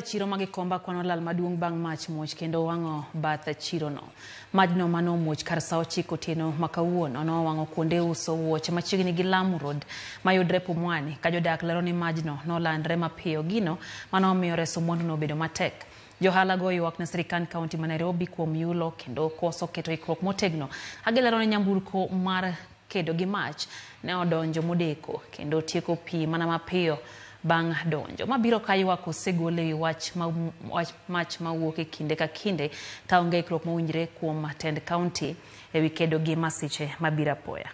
Chiro ma Gikomba kwano lal maduong' bang' mach muoch kendo wang'o bath chirono. Majno manomuoch kar saa 9 otieno ma kawuono nowang'o kuonde uso wuoche machiegni gi Lamu Road mayudre Pumwani, ka jodak lero ni majno nolandre mapiyo, gino manomiyo reso mwanduno obedo matek. Johala go ywak ne sirikand kaunti ma Nairobi kuom yulo kendo koso keto ikruok motegno. Agilero ni nyamburko mar kedo gi mach ne odonjo modeko kendo tieko pi mana mapiyo bang' donjo. Mabiro ka ywak osegol ewi wach mach mawuok e kinde ka kinde ka onge ikruok mowinjore kuom tend kaunti ewi kedo gi masiche mabiro apoya.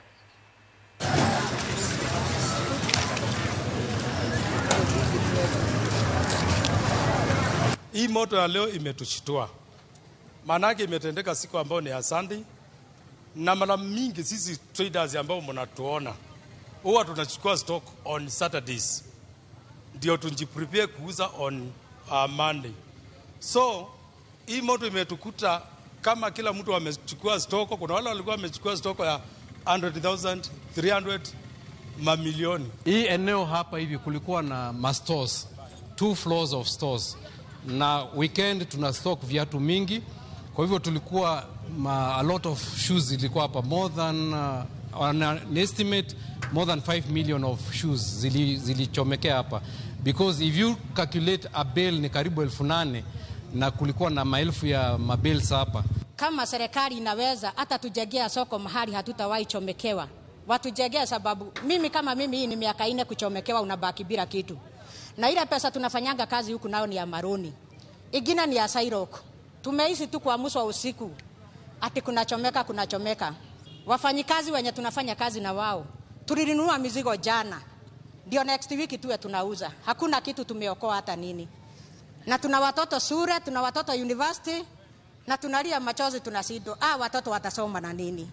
Hii moto ya leo imetushitua, maanake imetendeka siku ambayo ni ya Sunday, na mara mingi sisi traders ambao mnatuona huwa tunachukua stock on Saturdays ndio tujiprepare kuuza on Monday. So hii moto imetukuta kama kila mtu amechukua stock. Kuna wale walikuwa wamechukua stock ya 100,000, 300, mamilioni. Hii eneo hapa hivi kulikuwa na ma stores, 2 floors of stores, na weekend tuna stock viatu mingi, kwa hivyo tulikuwa a lot of shoes zilikuwa hapa, more than on an estimate more than 5 million of shoes zilichomekea hapa, because if you calculate a bale ni karibu 8,000 na kulikuwa na maelfu ya mabales hapa. Kama serikali inaweza hata tujengea soko mahali hatutawahi chomekewa, watujengea, sababu mimi kama mimi hii ni miaka 4 kuchomekewa, unabaki bila kitu. Na ile pesa tunafanyanga kazi huku nao ni ya maroni, ingine ni ya Sairok. Tumeishi tu kuamshwa usiku ati kunachomeka, kunachomeka. Wafanyikazi wenye tunafanya kazi na wao tulinunua mizigo jana, ndio next week tuwe tunauza. Hakuna kitu tumeokoa hata nini. Na tuna watoto shule, tuna watoto university, na tunalia machozi, tunashindwa watoto watasoma na nini.